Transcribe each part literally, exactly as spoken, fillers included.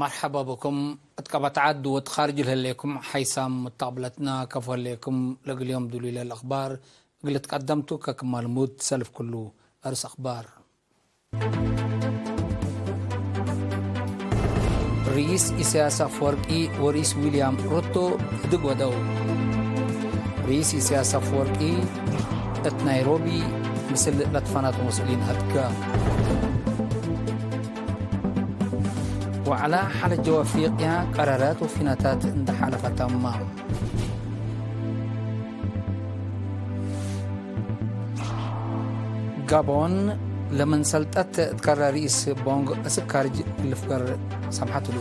መርሐባ ብኩም። እት ቀበት ዐድ ወእት ካርጅ ለህሌኩም ሐይሳም ሙተቅብለትና፣ ከፎ ህሌኩም። ለእግል ዮም ዱሉይ ለልአክባር እግል ትቀደምቱ፣ ከክማል ሙድ ሰልፍ ክሉ አርስ አክባር። ርኢስ ኢሳያስ አፈወርቂ ወርኢስ ዊልያም ሩቶ ህድግ ወደው። ርኢስ ኢሳያስ አፈወርቂ እት ናይሮቢ ምስል ለትፈናቱ መስኡሊን ሀድገ። ወዐለ ሐለት ጀው አፍሪቅያ ቀራራት ወፊናታት እንደ ሓለፈ ተመ። ጋቦን ለምን ሰልጠት እት ከረ ርኢስ ቦንግ እስክ ካርጅ ልፍገር ሰምሐት እሉ።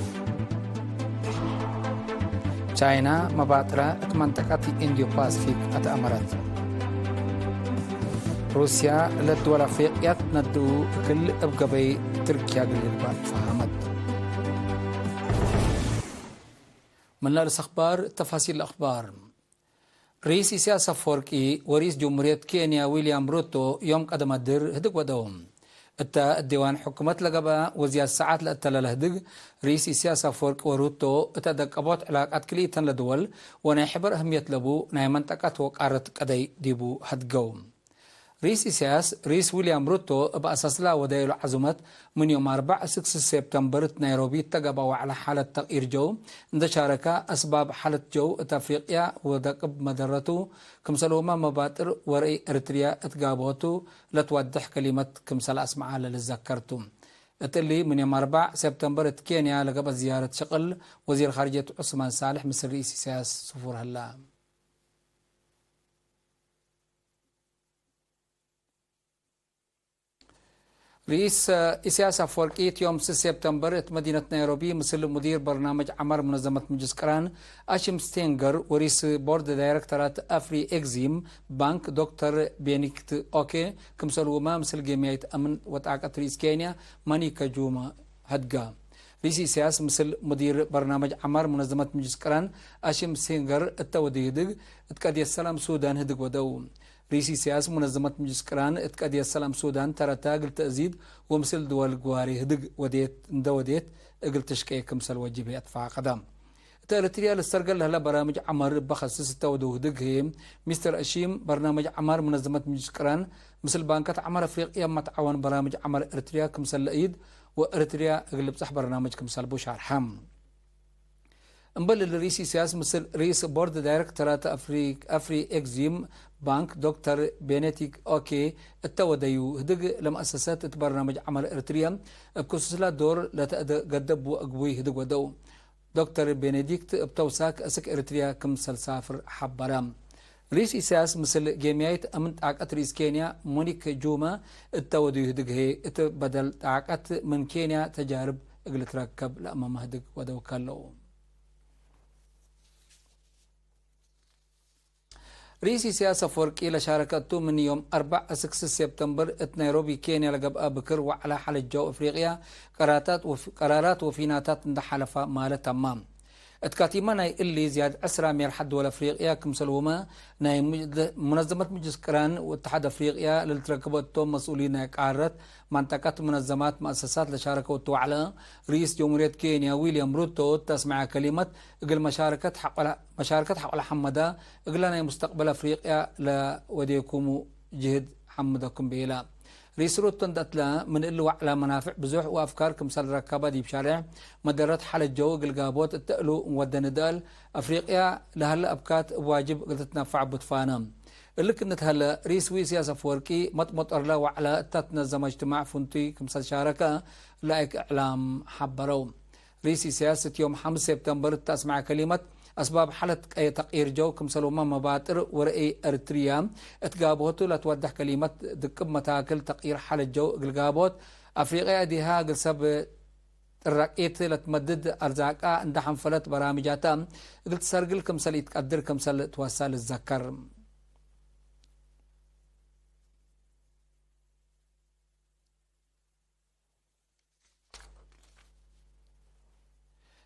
ቻይና መባጥረ እት መንጠቀት ኢንዲዮ ፓስፊክ አትአመረት። ሩስያ ለድወል አፍሪቅያ ትነድኡ እግል እብ ገበይ ትርክያ እግል ልግባእ ፈሀመት። ምን ለአርስ አክባር፣ ተፋሲል አክባር። ርኢስ ኢሳያስ አፈወርቂ ወርኢስ ጅምሁርየት ኬንያ ዊልያም ሩቶ ዮም ቀደመ ድር ህድግ ወደው። እተ እት ዲዋን ሕኩመት ለገብአ ወዝያድ ሰዓት ለእተለ ለህድግ፣ ርኢስ ኢሳያስ አፈወርቂ ወሩቶ እተ ደቀቦት ዕላቃት ክልኢተን ለድወል ወናይ ሕበር አህምየት ለቡ ናይ መንጠቀት ወቃረት ቀደይ ዲቡ ሀድገው። ርኢስ ኢሳያስ፣ ርኢስ ዊልያም ሩቶ እብ አሳስላ ወደየሉ ዐዙመት፣ ምን ዮም አርበዕ እስክ ስስ ሴፕተምበር እት ናይሮቢ እተ ገብአ ወዐለ ሓለት ተቅኢር ጀው እንደ ሻረከ፣ አስባብ ሓለት ጀው እት አፍሪቅያ ወደቅብ መደረቱ፣ ክምሰልሁመ መባጥር ወርአይ ኤሪትርያ እት ጋብሆቱ ለትወድሕ ከሊመት ክምሰል አስመዐ ለልዘከር ቱ። እት እሊ፣ ምን ዮም አርበዕ ሴፕተምበር እት ኬንያ ለገብአ ዝያረት ሸቅል ወዚር ካርጅየት ዑስማን ሳልሕ ምስል ርኢስ ኢሳያስ ስፉር ሀላ። ርኢስ ኢሳያስ አፈወርቂ፣ እት ዮም ስስ ሴፕተምበር እት መዲነት ናይሮቢ፣ ምስል ሙዲር በርናመጅ ዐማር ሙነዘመት ምጅልስ ቅራን አሽም ስቴንገር ወሪስ ቦርድ ዳይረክተራት አፍሪ ኤግዚም ባንክ ዶክተር ቤኒክት ኦኬ፣ ክምሰልሁመ ምስል ጌምያይት አምን ወጣቀት ርኢስ ኬንያ ማኒከ ጁማ ሀድጋ። ርኢስ ኢሳያስ ምስል ሙዲር በርናመጅ ዐማር ሙነዘመት ምጅልስ ቅራን አሽም ስቴንገር እተ ወድዩ ህድግ፣ እት ቀድየት ሰላም ሱዳን ህድግ ወደው። ርኢስ ኢሳያስ፣ ሙነዘመት ምጅልስ ቅራን እት ቀድየት ሰላም ሱዳን ተረታ እግል ተእዚድ ወምስል ድወል ግዋሬ ህድግ ወዴት፣ እንደ ወዴት እግል ትሽቄ ክምሰል ወጅብ ህይ አትፋቀደ። እት ኤሪትርያ ልስተርገል ለህለ በራምጅ ዐማር እበ ከስስ እተ ወደው ህድግ ህይ፣ ሚስተር አሺም፣ በርናመጅ ዐማር ሙነዘመት ምጅልስ ቅራን ምስል ባንከት ዐማር አፍሪቅያ መትዓወን በራምጅ ዐማር ኤሪትርያ ክምሰል ለእይድ ወኤሪትርያ እግል ልብጸሕ በርናመጅ ክምሰል ቡ ሻርሐ። እምበል እሊ ርኢስ ኢሳያስ ምስል ርኢስ ቦርድ ዳይረክተራት አፍሪ፣ አፍሪ ኤግዚም ባንክ ዶክተር ቤኔቲክ ኦኬ እተ ወደዩ ህድግ ለመአሰሰት እት በርናመጅ ዐመል ኤርትርየ እብ ክሱስላ ዶር ለተአገደቡ እግቡይ ህድግ ወደው። ዶክተር ቤኔዲክት እብ ተውሳክ እስክ ኤርትርየ ክምሰል ሳፍር ሐበረ። ርኢስ ኢሳያስ ምስል ጌምያይት አምን ጣቀት ርኢስ ኬንያ ሞኒክ ጁማ እተ ወድዩ ህድግ ህዬ፣ እት በደል ጣቀት ምን ኬንያ ተጃርብ እግል ትረከብ ለአመመ ህድግ ወደው ከለው። ርኢስ ኢሳያስ አፈወርቂ ለሻረከ እቱ ምን ዮም አርበዕ እስክ ስስ ሴፕተምበር እት ናይሮቢ ኬንያ ለገብአ ብክር ወዐለ ሐለት ጀው አፍሪቅያ ቀራታት ወፊ-፣ ቀራራት ወፊናታት እንደ ሐለፈ ማለ ተማም። እት ካቲመ ናይ እሊ ዝያድ ዕስራ ሜርሐት ድወል አፍሪቅያ ክምሰልሁመ ናይ ሙጅ-፣ ሙነዘመት ምጅልስ ቅራን ወእትሓድ አፍሪቅያ ለልትረክበ እቶም መስኡሊን ናይ ቃረት፣ መንጠቀት፣ ሙነዘማት፣ መአሰሳት ለሻረከው እቱ ወዕለ፣ ርኢስ ጀምሁርየት ኬንያ ዊልያም ሩቶ እት አስመዐ ከሊመት፣ እግል መሻረከት ሐቆለ፣ መሻረከት ሐቆለ ሐመደ፣ እግለ ናይ ሙስተቅበል አፍሪቅያ ለወዴኩሙ ጅህድ ሐምደኩም ቤለ። ርኢስ ሩቶ እንደ እትለ፣ ምን እሊ ወዕለ መናፍዕ ብዙሕ ወአፍካር ክምሰል ረከበ ዲብ ሻሬዕ መደረት ሐለት ጀው እግል ጋቦት እተ እሉ እንወደ ንድአል፣ አፍሪቅያ ለሀለ አብካት እብ ዋጅብ እግል ትትነፈዕ እቡ ትፋነ። እሊ ክእነ ተሀለ፣ ርኢስ ኢሳያስ አፈወርቂ መጥመጦርለ ወዕለ እተ ትነዘመ እጅትማዕ ፍንቱይ ክምሰል ሻረከ ለአይክ እዕላም ሐበረው። ርኢስ ኢሳያስ እት ዮም ሐምስ ሴፕተምበር እት አስመዐ ከሊመት፣ አስባብ ሐለት ቀየ ተቅይር ጀው ክምሰልሁመ መባጥር ወረአይ ኤርትርያ እት ጋብሆቱ ለትወደሕ ከሊመት፣ ድቅብ መታክል ተቅይር ሐለት ጀው እግል ጋብሆት አፍሪቅያ እዲሃ እግል ሰብ ጥራቂት ለትመድድ አርዛቃ እንደ ሐንፈለት በራምጃታ እግል ትሰርግል ክምሰል ኢትቀድር ክምሰል ትወሳ ልትዘከር።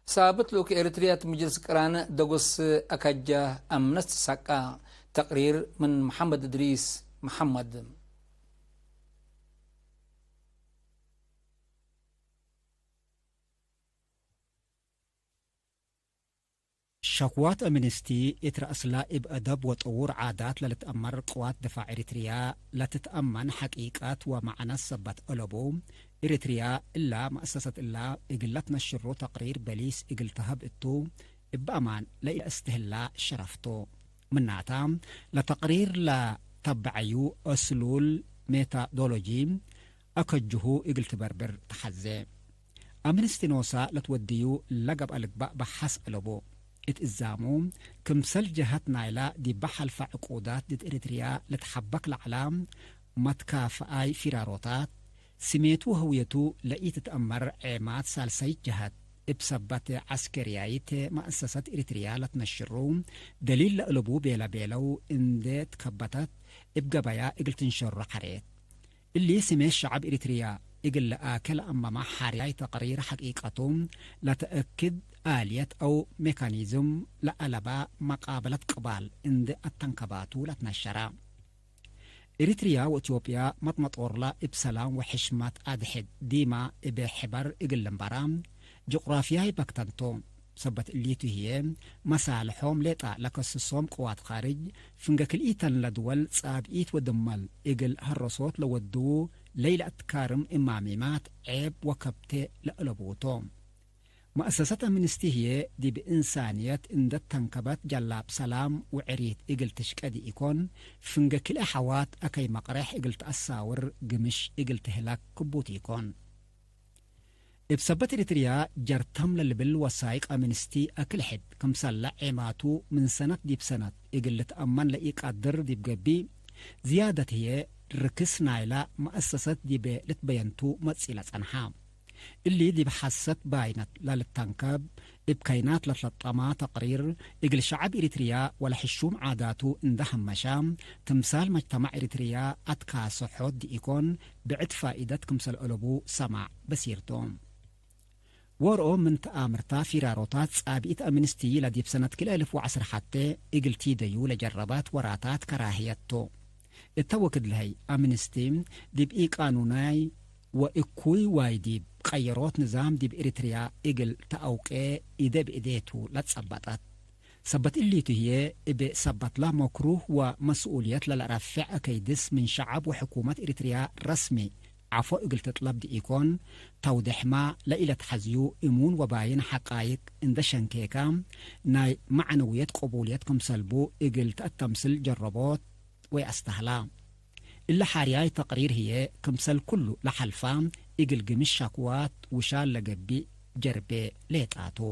ሳብት ልኡክ ኤሪትርያ እት ምጅልስ ቅራን ደጎስ አካጃ አምነስት ሳቃ። ተቅሪር ምን መሐመድ እድሪስ መሐመድ። ሸክዋት አምንስቲ እት ረአስላ እብ አደብ ወጥዉር ዓዳት ለልትአመር ቅዋት ድፋዕ ኤሪትርያ ለትትአመን ሐቂቀት ወመዕነ ሰበት አለቡ፣ ኤሪትርያ እላ መአሰሰት እላ እግል ለትነሽሩ ተቅሪር በሊስ እግል ተሀብ እቱ፣ እብ አማን ለኢለአስትህላ ሸረፍ ቱ። ምናታ፣ ለተቅሪር ለተብዐዩ አስሉል ሜታዶሎጂ አከጅሁ እግል ትበርብር ተሐዜ። አምንስቲ ኖሳ ለትወድዩ ለገብአ ልግባእ በሐስ አለቡ። እት እዛሙ፣ ክምሰል ጀሀት ናይላ ዲበ ሐልፈ ዕቁዳት ድድ ኤሪትርያ ልትሐበክ ለዐላ መትካፍኣይ ፊራሮታት፣ ስሜቱ ወህውየቱ ለኢትትአመር ዔማት ሳልሳይት ጀሀት፣ እብ ሰበት ዐስከርያይት መአሰሰት ኤሪትርያ ለትነሽሩ ደሊል ለአለቡ ቤለ-ቤለው እንዴ ትከበተት፣ እብ ገበያ እግል ትንሸሮ ሐሬት። እሊ ስሜት ሸዐብ ኤሪትርያ እግል ለአኬ ለአመመ ሐርያይ ተቅሪር ሐቂቀቱ ለተአክድ አልየት አው ሜካኒዝም ለአለበ መቃበለት ቅባል እንዴ አተንከባቱ ለትነሸረ። ኤሪትርያ ወኢትዮጵያ መጥመጦርላ እብ ሰላም ወሕሽመት አድሕድ ዲማ እብ ሕበር እግል ልንበራ ጅቁራፍያይ በክተንቶ። ሰበት እሊቱ ህዬ፣ መሳልሖም ሌጣ ለከስሶም ቅዋት ካርጅ፣ ፍንገ ክልኢተን ለድወል ጻብኢት ወድመል እግል ሀረሶት ለወድዉ ለኢለአትካርም እማሚማት ዔብ ወከብቴ ለአለቡቶ። መአሰሰት አምንስቲ ህዬ፣ ዲብ እንሳንየት እንደ ተንከበት ጀላብ ሰላም ወዕሪት እግል ትሽቀ ዲኢኮን፣ ፍንገ ክልኤ ሐዋት አከይ መቅሬሕ እግል ተአሳውር ግምሽ እግል ትህለክ ክቡት ኢኮን። እብ ሰበት ኤሪትርያ ጀርተም ለልብል ወሳይቅ አምንስቲ አክል ሕድ ክምሰለ ዔማቱ ምን ሰነት ዲብ ሰነት እግል ልትአመን ለኢቀድር ዲብ ገብእ፣ ዝያደት ህዬ ርክስ ናይላ መአሰሰት ዲብ ልትበየንቱ መጽእ ለጸንሐ። እሊ ዲብ ሐሰት ባይነት ለልተንከብ፣ እብ ከይናት ለትለጠመ ተቅሪር፣ እግል ሸዐብ ኤሪትርያ ወለሕሹም ዓዳቱ እንደ ሀመሻ፣ ትምሳል መጅተማዕ ኤሪትርያ አትካሰሖት ዲኢኮን፣ ብዕድ ፋኢደት ክምሰል አለቡ ሰማዕ በሲር ቱ። ወርኦ ምን ተአምርታ ፊራሮታት ጻብኢት አምንስቲ ለዲብ ሰነት ክልኤ እልፍ ወዐስር ሐቴ እግል ቲደዩ ለጀረባት ወራታት ከራህየት ቱ። እተ ወክድ ለሀይ አምንስቲ ዲብ ኢቃኑናይ ወእኩይ ዋይ ዲብ ቀየሮት ንዛም ዲብ ኤሪትርያ እግል ተአውቄ ኢደ ብእዴ ቱ ለትጸበጠት። ሰበት እሊቱ ህዬ፣ እብ ሰበትላ መክሩህ ወመስኡልየት ለለረፌዕ አከይድስ ምን ሸዐብ ወሕኩመት ኤሪትርያ ረስሚ ዐፎ እግል ትጥለብ ዲኢኮን፣ ተውዴሕመ ለኢለትሐዝዩ እሙን ወባይን ሐቃይቅ እንደ ሸንኬከ፣ ናይ መዕነውየት ቅቡልየት ክምሰልቡ እግል ተአተምስል ጀረቦት ወይአስተህላ። እለ ሐርያይ ተቅሪር ህዬ፣ ክምሰል ኩሉ ለሐልፋ እግል ግምሽ ሸክዋት ውሻል ለገብእ ጀርቤ ሌጣ ቱ።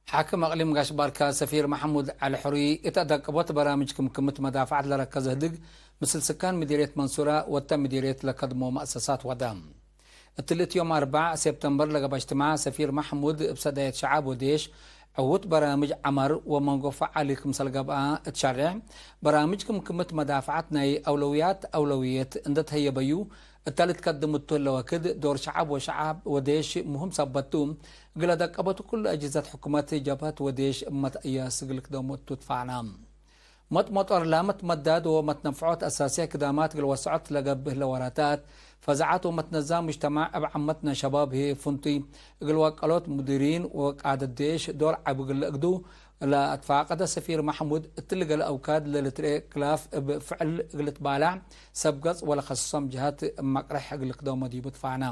ሓክም አቅሊም ጋሽ ባርካ ሰፊር መሐሙድ ዐሊ ሕሩይ፣ እት አደቀቦት በራምጅ ክምክምት መዳፈዐት ለረከዘ ህድግ፣ ምስል ስካን ምዲርየት መንሱራ ወተ ምዲርየት ለከድሞ መአሰሳት ወደ። እትሊ እት ዮም አርበዕ ሴፕተምበር ለገብአ እጅትማዕ፣ ሰፊር መሐሙድ እብ ሰዳየት ሸዐብ ወዴሽ፣ ዕዉት በራምጅ ዐመር ወመንጎፈ ዐሊ ክምሰል ገብአ እት ሸሬሕ፣ በራምጅ ክምክምት መዳፈዐት ናይ አውለውያት አውለውየት እንደ ተህየበዩ፣ እተ ልትከድም እቱ ህለ ወክድ፣ ዶር ሸዐብ ወሸዐብ ወዴሽ ሙህም ሰበት ቱ። እግለ ደቀበቱ ኩሉ አጅህዘት ሕኩመት፣ ጀብሀት ወዴሽ እብ መትአያስ እግል ክደሙ እቱ ትፋዕና። መጥመጦር ላመት መዳድ ወመትነፍዖት አሳስያይ ክዳማት እግል ወሰዖት ለገብእ ህለ ወራታት፣ ፈዛዐት ወመትነዛም ሙጅተማዕ እብ ዓመትነ ሸባብ ህዬ ፍንቱይ እግል ወቀሎት ሙዲሪን ወቃደት ዴሽ ዶር ዐቢ እግል ለእግዱ፣ ለአትፋቀደ ሰፊር መሕሙድ፣ እትሊ ገሌ አውካድ ለልትርኤ ክላፍ እብ ፍዕል እግል ልትባላዕ፣ ሰብ ገጽ ወለከስሶም ጀሀት እብ መቅረሕ እግል ልክደሞ ዲቡ ትፋዕና።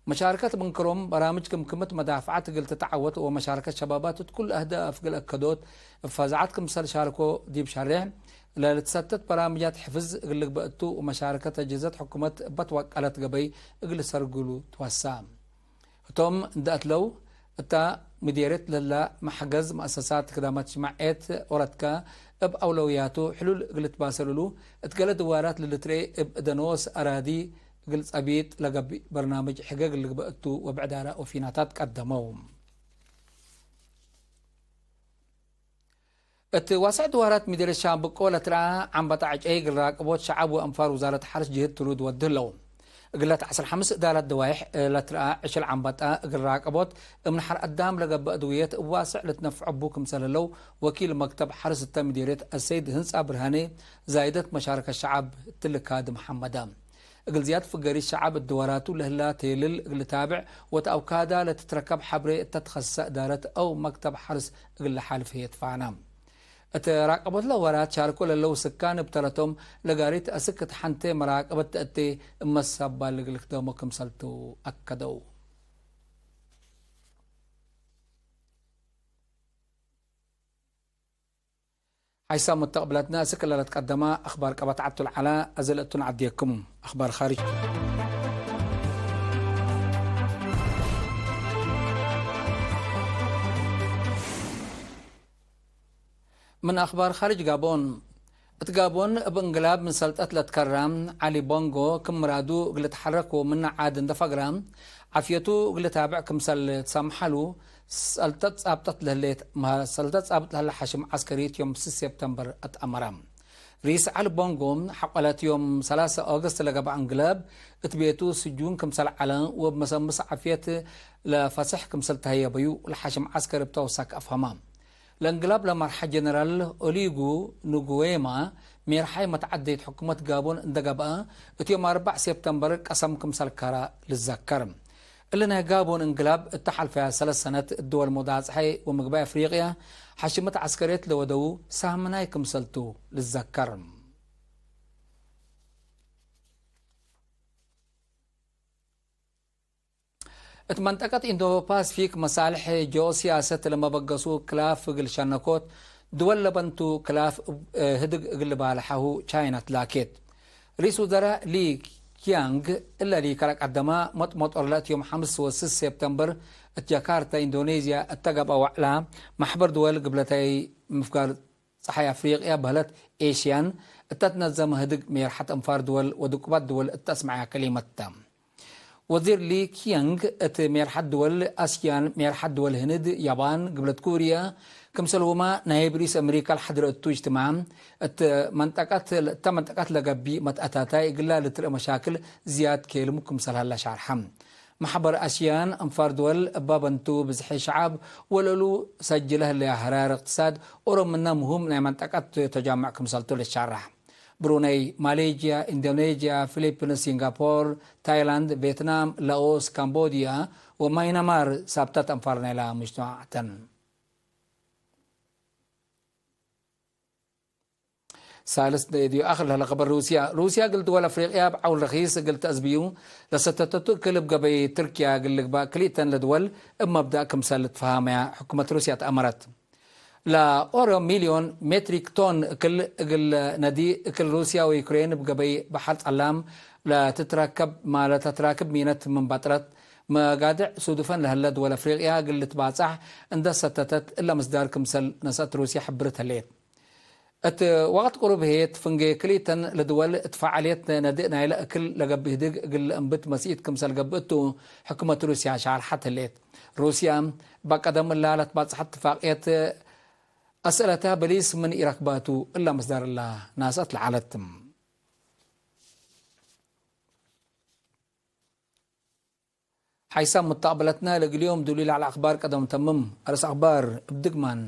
መሻርከት ምን ክሮም በራምጅ ክምክምት መዳፍዐት እግል ትትዐወት ወመሻርከት ሸባባት እት ኩሉ አህዳፍ እግል አከዶት እብ ፈዛዐት ክምሰል ሻርኮ ዲብ ሸሬሕ፣ ለልትሰተት በራምጃት ሕፍዝ እግል ልግበእ እቱ ወመሻርከት አጅህዘት ሕኩመት እበ ትወቀለት ገበይ እግል ልሰርግሉ ትወሰ። ህቶም እንዴ አትለው፣ እታ ምዴርየት ለህላ መሕገዝ መአሰሳት ክዳማት እጅትማዕየት ኦረትከ እብ አውለውያቱ ሕሉል እግል ልትባሰሉሉ፣ እት ገሌ ድዋራት ለልትርኤ እብ እደኖስ አራዲ እግል ጸቢጥ ለገብእ በርናምጅ ሕገ እግል ልግበእ እቱ ወብዕዳረ ወፊናታት ቀደመው። እት ዋስዕ ድዋራት ምዴርየት ሻምብቆ ለትረአ ዐንበጣ ዕጨይ እግል ራቅቦት ሸዐብ ወአንፋር ውዛረት ሐርስ ጅህት ትሩድ ወድህ ለው። እግለት ዐስር ሐምስ እዳረት ደዋይሕ ለትረአ ዕሽል ዐንበጣ እግል ራቅቦት እብ ነሐር አዳም ለገብእ አድውየት እብ ዋስዕ ልትነፍዖ እቡ ክምሰል ህለው ወኪል መክተብ ሐርስ እተ ምዴርየት አሰይድ ህንጻ ብርሃኔ ዛይደት መሻረከት ሸዐብ ትልካድም ሐመደ። እግል ዝያድ ፍገሪት ሸዐብ እት ድወራቱ ለህላ ቴልል እግል ልታብዕ ወተአውካዳ ለትትረከብ ሐብሬ እተ ትኸሰሰ እዳረት አው መክተብ ሐርስ እግል ለሓልፍ ህዬ ትፋነ። እት ራቀቦት ለወራት ሻርኮ ለለው ስካን እብ ተረቶም ለጋሪት አስክ እት ሐንቴ መራቀበት ተአቴ እመ ሳባል እግል ልክደሞ ክምሰልቱ አከደው። ሐይሳም ሙተቅብለትነ፣ እስክ ለለትቀደመ አክባር ቀበት ዐቱ ለዐለ፣ አዜ ለእቱ ነዐድየክሙ። አክባር ካርጅ። ምን አክባር ካርጅ ጋቦን። እት ጋቦን እብ እንግላብ ምን ሰልጠት ለትከረ ዐሊ ቦንጎ ክም ምራዱ እግል ልትሐረክ ወምነ ዓድ እንደ ፈግረ፣ ዓፍየቱ እግል ልታብዕ ክምሰል ትሰምሐሉ፣ ሰልጠት ጻብጠት ለህሌት፣ ሰልጠት ጻብጥ ለህለ ሐሽም ዐስከሪት ዮም ስስ ሴፕተምበር አትአመረ። ሪስ ዐሊ ቦንጎ፣ ሐቆለት ዮም ሰላሰ ኦገስት ለገብአ እንግላብ፣ እት ቤቱ ስጁን ክምሰል ዐለ ወእብ መሰምስ ዓፍየት ለፈስሕ ክምሰል ተህየበዩ ለሐሽም ዐስከሪ እብ ተውሳክ አፍሀመ። ለእንግላብ ለመርሐ ጀነራል ኦሊጉ ንጉዌማ፣ ሜርሓይ መትዐደይት ሕኩመት ጋቦን እንደ ገብአ፣ እት ዮም አርበዕ ሴፕተምበር ቀሰም ክምሰል ከረ ልዘከር። እሊ ናይ ጋቦን እንግላብ እተ ሐልፈያ ሰለስ ሰነት፣ እት ድወል ሙዳጽሐይ ወምግባይ አፍሪቅያ ሐሽመት ዐስከርየት ለወደዉ ሳህም ናይ ክምሰልቱ ልዘከር። እት መንጠቀት ኢንዶ ፓስፊክ መሳልሕ ጂኦሲያሰት ለመበገሱ ክላፍ እግል ሸነኮት ድወል ለበንቱ ክላፍ ህድግ እግል ልባልሐሁ ቻይና ትላኬት። ርኢስ ውዘራእ ሊ ኪያንግ እለ ሊከረ ቀደመ መጥመጦር ለእት ዮም ሐምስ ወስስ ሴፕተምበር እት ጃካርታ ኢንዶኔዝያ እተ ገብአ ወዕላ፣ መሕበር ድወል ግብለተይ ምፍጋር ጸሓይ አፍሪቅያ በህለት ኤሽያን እተ ትነዘመ ህድግ ሜርሐት አንፋር ድወል ወድቁባት ድወል እተ አስመዐያ ከሊመት ተ። ወዚር ሊ ኪያንግ እት ሜርሐት ድወል አስያን፣ ሜርሐት ድወል ህንድ፣ ያባን፣ ግብለት ኩርያ፣ ክምሰልሁመ ናይብ ርኢስ አምሪካ ለሐድረ እቱ እጅትማዕ፣ እተ መንጠቀት፣ እተ መንጠቀት ለገብእ መትአታታይ እግላ ልትርኤ መሻክል ዝያድ ኬልሙ ክምሰል ሀለ ሻርሐ። መሕበር አስያን አንፋር ድወል እበ በንቱ ብዝሒ ሸዐብ ወለእሉ ሰጅለ ህለያ ህራር እቅትሳድ ኦሮ ምነ ምህም ናይ መንጠቀት ተጃምዕ ክምሰልቱ ልትሸረሕ። ብሩነይ፣ ማሌጅያ፣ ኢንዶኔዥያ፣ ፊሊፒንስ፣ ሲንጋፖር፣ ታይላንድ፣ ቬትናም፣ ላኦስ፣ ካምቦድያ ወማይናማር ሳብታት አንፋር ናይላ ሙጅተማዕ ተን። ሳልስ ዲዩ አክል ለሀለ ኸበር ሩስያ። ሩስያ እግል ድወል አፍሪቅያ እብ ዐውል ረኪስ እግል ተአዝብዩ ለሰተተቱ እክል እብ ገበይ ትርክያ እግል ልግባእ ክልኢተን ለድወል እብ መብዳእ ክምሰል ልትፈሃመያ ሕኩመት ሩስያ ተአመረት። ለኦሮ ሚልዮን ሜትሪክ ቶን እክል እግል ነዲ እክል ሩስያ ወዩክሬን እብ ገበይ በሐር ጸላም ለትትረከብ፣ ለተትራክብ ሚነት ምን በጥረት መጋድዕ ሱዱፈን ለሀለ ድወል አፍሪቅያ እግል ልትባጻሕ እንደ ሰተተት እለ ምስዳር ክምሰል ነስአት ሩስያ ሕብርት ህሌት። እት ወቅት ቅሩብ ህዬ፣ ፍንጌ ክልኢተን ለድወል እት ፈዓልየት ነድእ ናይለ እክል ለገብእ ህድግ እግል ለእንብት መስኢት ክምሰል ገብእ ቱ፣ ሕኩመት ሩስያ ሻርሐት ህሌት። ሩስያ፣ በቀደም እላ ለትባጽሐት ትፋቅየት፣ አስእለተ በሊስ ምን ኢረክባቱ፣ እለ ምስዳር እላ ናስአት ለዐለት። ሓይሳም ሙተቅበለትነ ለእግል ዮም ዱሊ ለዐለ አክባር ቀደም ተምም። አርስ አክባር እብ ድግማን።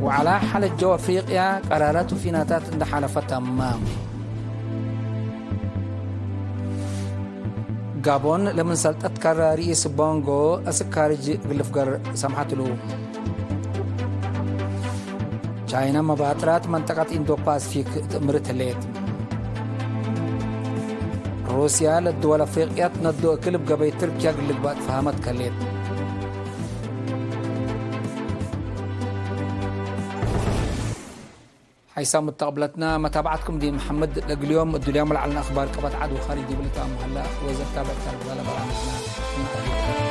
ወዐለ ሓለት ጀው አፍሪቅያ ቀራራት ወፊናታት እንደ ሓለፈ ተመ። ጋቦን ለምን ሰልጠት ከረ ርኢስ ቦንጎ አስክ ካርጅ እግል ልፍገር ሰምሐት እሉ። ቻይና መባጥራት መንጠቀት ኢንዶ ፓስፊክ ትእምርት ህሌት። ሩስያ ለድወል አፍሪቅያ ትነዶ እክል እብ ገበይ ትርክያ እግል ልግባእ ትፈሀመት ከሌት። ሓይሳም ሙተቅብለትነ፣ መታብዐትኩም ዲብ መሐመድ። ለእግል ዮም እዱልያም ለዐልነ አክባር ቀበት ዐድ ወካርጅ ዲብ ልትአሙ ሀለ። ወዘ ታብዕት ካልብ ዛለ በራምጅነ።